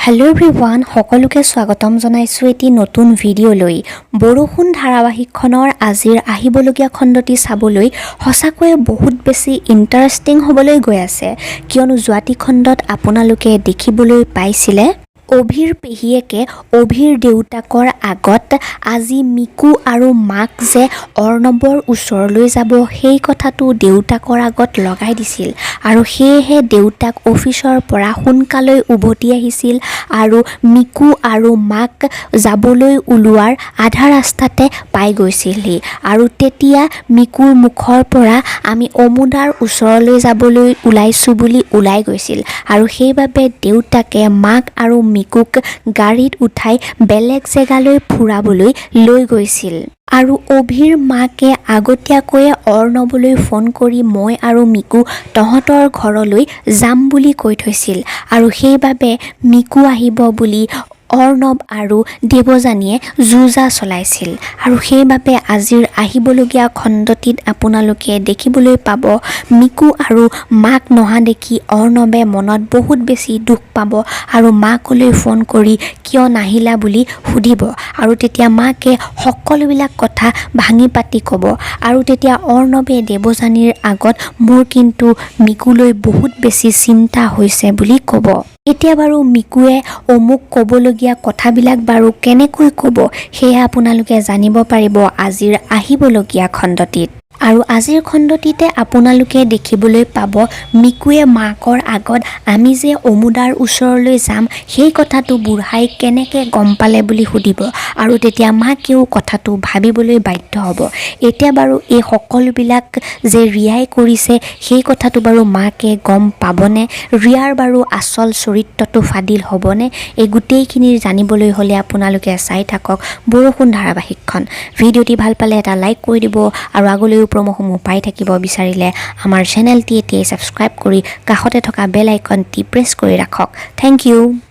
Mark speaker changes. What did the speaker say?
Speaker 1: Hello' everyone, সকলোকে স্বাগতম জনাইছোঁ এটি নতুন ভিডিঅ'লৈ। বৰষুণ ধাৰাবাহিকখনৰ আজিৰ আহিবলগীয়া খণ্ডটি চাবলৈ সঁচাকৈয়ে বহুত বেছি ইণ্টাৰেষ্টিং হ'বলৈ গৈ আছে, কিয়নো যোৱাটি খণ্ডত আপোনালোকে দেখিবলৈ পাইছিলে, অভিৰ পেহীয়েকে অভিৰ দেউতাকৰ আগত আজি মিকু আৰু মাক যে অৰ্ণৱৰ ওচৰলৈ যাব, সেই কথাটো দেউতাকৰ আগত লগাই দিছিল আৰু সেয়েহে দেউতাক অফিচৰ পৰা সোনকালে উভতি আহিছিল আৰু মিকু আৰু মাক যাবলৈ ওলোৱাৰ আধা ৰাস্তাতে পাই গৈছিলহি। আৰু তেতিয়া মিকুৰ মুখৰ পৰা আমি অমুদাৰ ওচৰলৈ যাবলৈ ওলাইছোঁ বুলি ওলাই গৈছিল আৰু সেইবাবে দেউতাকে মাক আৰু মিকুক গাড়ীত উঠাই বেলেগ জেগালৈ ফুৰাবলৈ লৈ গৈছিল। আৰু অভিৰ মাকে আগতীয়াকৈয়ে অৰ্ণৱলৈ ফোন কৰি মই আৰু মিকু তহঁতৰ ঘৰলৈ যাম বুলি কৈ থৈছিল আৰু সেইবাবে মিকু আহিব বুলি অৰ্ণৱ আৰু দেৱযানীয়ে যো-জা চলাইছিল। আৰু সেইবাবে আজিৰ আহিবলগীয়া খণ্ডটিত আপোনালোকে দেখিবলৈ পাব, মিকু আৰু মাক নহা দেখি অৰ্ণৱে মনত বহুত বেছি দুখ পাব আৰু মাকলৈ ফোন কৰি কিয় নাহিলা বুলি সুধিব আৰু তেতিয়া মাকে সকলোবিলাক কথা ভাঙি পাতি ক'ব। আৰু তেতিয়া অৰ্ণৱে দেৱযানীৰ আগত মোৰ কিন্তু মিকুলৈ বহুত বেছি চিন্তা হৈছে বুলি ক'ব। এতিয়া বাৰু মিকুৱে অমুক ক'বলগীয়া কথাবিলাক বাৰু কেনেকৈ ক'ব, সেয়া আপোনালোকে জানিব পাৰিব আজিৰ আহিবলগীয়া খণ্ডটিত। আৰু আজিৰ খণ্ডটিতে আপোনালোকে দেখিবলৈ পাব, মিকুৱে মাকৰ আগত আমি যে অমুদাৰ ওচৰলৈ যাম, সেই কথাটো বুঢ়াই কেনেকৈ গম পালে বুলি সুধিব আৰু তেতিয়া মাকেও কথাটো ভাবিবলৈ বাধ্য হ'ব। এতিয়া বাৰু এই সকলোবিলাক যে ৰিয়াই কৰিছে, সেই কথাটো বাৰু মাকে গম পাবনে? ৰিয়াৰ বাৰু আচল চৰিত্ৰটো ফাদিল হ'বনে? এই গোটেইখিনি জানিবলৈ হ'লে আপোনালোকে চাই থাকক বৰষুণ ধাৰাবাহিকখন। ভিডিঅ'টি ভাল পালে এটা লাইক কৰি দিব আৰু আগলৈও প্ৰম'সমূহ পাই থাকিব বিচাৰিলে আমাৰ চেনেলটি এতিয়াই ছাবস্ক্ৰাইব কৰি কাষতে থকা বেল আইকনটি প্ৰেছ কৰি ৰাখক। Thank you.